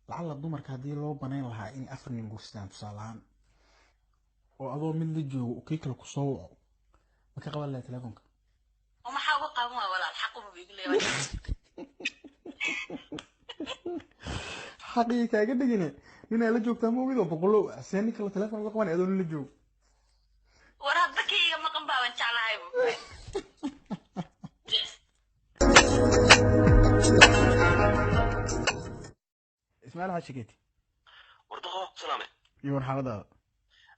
Lacalla dumarka haddii loo banayn lahaa inay afar nin guursadaan tusaale ahaan, oo adoo mid la joogo kii kale ku soo waco, ma ka qaban lahay telefoonka? Maxaa uga qaban waay walaal? Xaq uma igu leeyahay. Xaqii kaaga dhigine, ninaa la joogtaa ma ogid oo boqolow ah, see nin kale telefoon uga qabanay adoo nin la joogo? War hadda kayga maqan baaban jeclahaybu. Ismaaciil xaaji Shekeeti. Wardaqo salaame. Iyo war xaaladaada?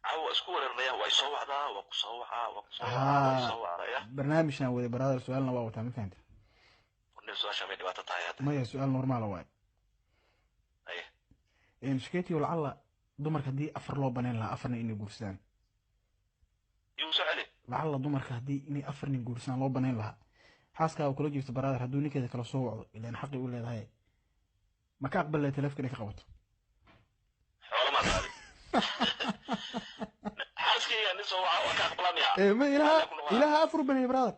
Caawa isku wareernaya, waa isoo wacdaa, waa ku soo wacaa, waa ku soo wacaa, waa isoo wacaya. Barnaamijaan waday brother, su-aalna waa wataa, ma fahanta? Warne su-aasha may dhibaato tahay hadda? Maya, su-aal normaala waaye. Haye. Shekeeti, lacalla dumarka haddii afar loo banayn lahaa afarna inay guursadaan, igu soo celi. Lacalla dumarka haddii inay afar nin guursadaan loo banayn lahaa, xaaskaaga kula jirto brother hadduu ninkeeda kala soo wacdo, ilaan xaqi u leedahay, ma ka aqbali lahay telefonka inay ka qabato? Xoolo maa qaadi xaaskayga nin soo waca waa ka aqbalaa miya? Ma ilaha ilaha afar u baneeyay brother.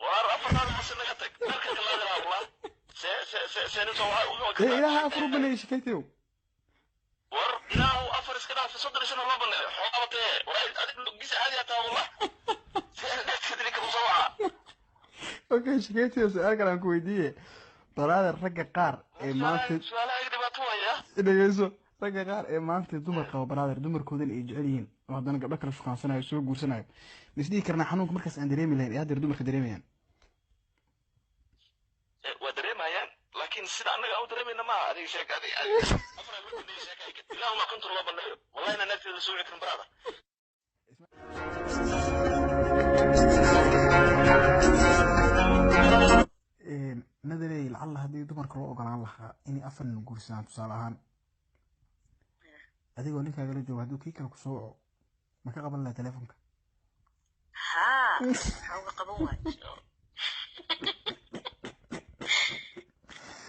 War afartaada xasin naga tag marka kalaadi lahaa wallah, see see see see nin soo waca uga ee ilaha afar u baneeyay Shekeetiyow. War ilaahu afar iska dhaaf, 35 loo baneeyo xoolaba tee. War adig gis caadi ataa wallah, see dadka ninka soo waca. Okay Shekeetiyow, su-aal kale aan ku weydiiye brother, ragga qaar ee maanta su-aalaha dhibaato waya. Dhegeyso, ragga qaar ee maanta dumar qaba brother, dumarkoodana ay jecel yihiin oo haddana gabdho kale shukansanayo soo guursanayo, ma isdhihi karnaa xanuunka markaas aan dareemi lahayn ee haddeer dumarka dareemayaan? Waa dareemayaan, laakiin sida annaga aan u dareemayna maaha. Adiga sheeg, adiga adiga afar loo baneeyo sheeg, ilaahuma konton loo baneeyo wallahi inaan naagteeda soo wici karin brother. Nadarey, lacalla haddii dumarka loo ogolaan lahaa inay afar nin guursadaan tusaale ahaan, adigoo ninkaaga la joogo hadduu kii kale kusoo waco, ma ka qaban lahaa telefoonka? Haa, maxaa uga qaban waay?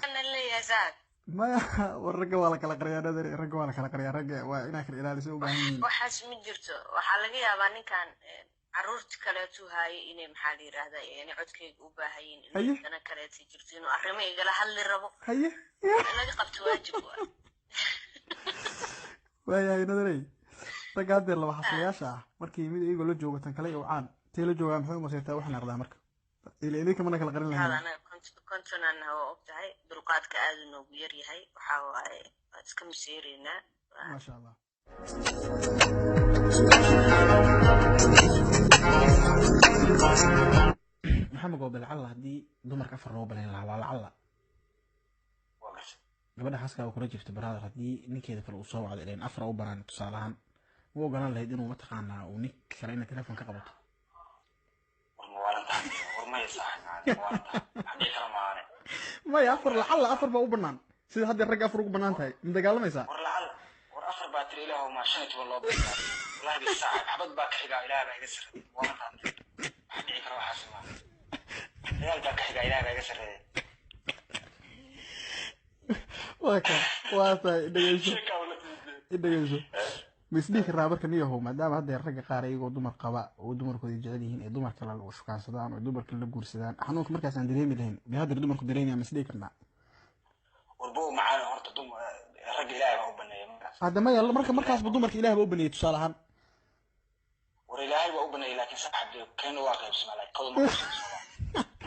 Ana leeyahay saad. Maya, war ragga waa la kala qariyaa Nadare, ragga waa la kala qariyaa, ragga waa inaa kala ilaaliso u baahan yihiin. Waxaas ma jirto, waxaa laga yaabaa ninkan caruurta kaleetu haayay inay maxaa la yidhaahdaa inay codkayga u baahayiin, Haye. inay dana kaleeta jirto, inuu arrimo igala hadli rabo. Haye. In laga qabto waajib waa. Waayahay Nadarey, ragga haddeer laba xaslayaasha ah markii mid iyagoo la joogo tan kale iyo wacaan tay la joogaa, maxay u masiirtaa waxaan aqdaa marka ila idinka mana kala qarin Maxaad lahayn. Anaga kontonana waa og tahay, dulqaadka aada noogu yar yahay, waxaa waaye waa iska maseereynaa. Maasha Allah. Maxamed goobe, lacalla haddii dumarka afar loo banayn lahaa, waa lacalla gabadha xaaskaaga kula jirta brother haddii ninkeeda kale uu soo wacdo, ileen afar u banaan tusaale ahaan, ma ogolaan lahayd inuu mataqaanaa uu nin kale inay telefoon ka qabato? War mawaalantahay? War maya saaxib, mawaalantahay, wax dhici kara maahane. Maya, afar lacalla afar baa u banaan, sida hadda ragga afar ugu banaan tahay, ma dagaalamaysaa? War lacal, war afar baa tiri, ilaahow maa 15 loo bixiyaa? Wallahi bi saaxib, xabad baa ka xigaa, ilaah baa iga sarreeya. Mawaalantahay, wax dhici kara waxaas maaha, dagaal baa ka xigaa, ilaah baa iga sarreeya. Waa ka waa tahay. Dhegeyso, dhegeyso, ma isdhihi karnaa marka niyahow, maadaama hadda ragga qaar iyagoo dumar qaba oo dumarkooda jecel yihiin ee dumar kale shukaansadaan oo dumar kale la guursadaan, xanuunka markaas aan dareemi lahayn bay haddeer dumarku dareemayaan, ma isdhihi karnaa? Warbo macaan, horta dum ragga ilaahay baa u baneeya markaas. Hadda maya, marka markaasba dumarka ilaah baa u baneeyay tusaale ahaan. War ilaahay baa u baneeyay, laakiin saaxib dee keena waa qaybsamaa, laakiin kodu ma qaybsamo.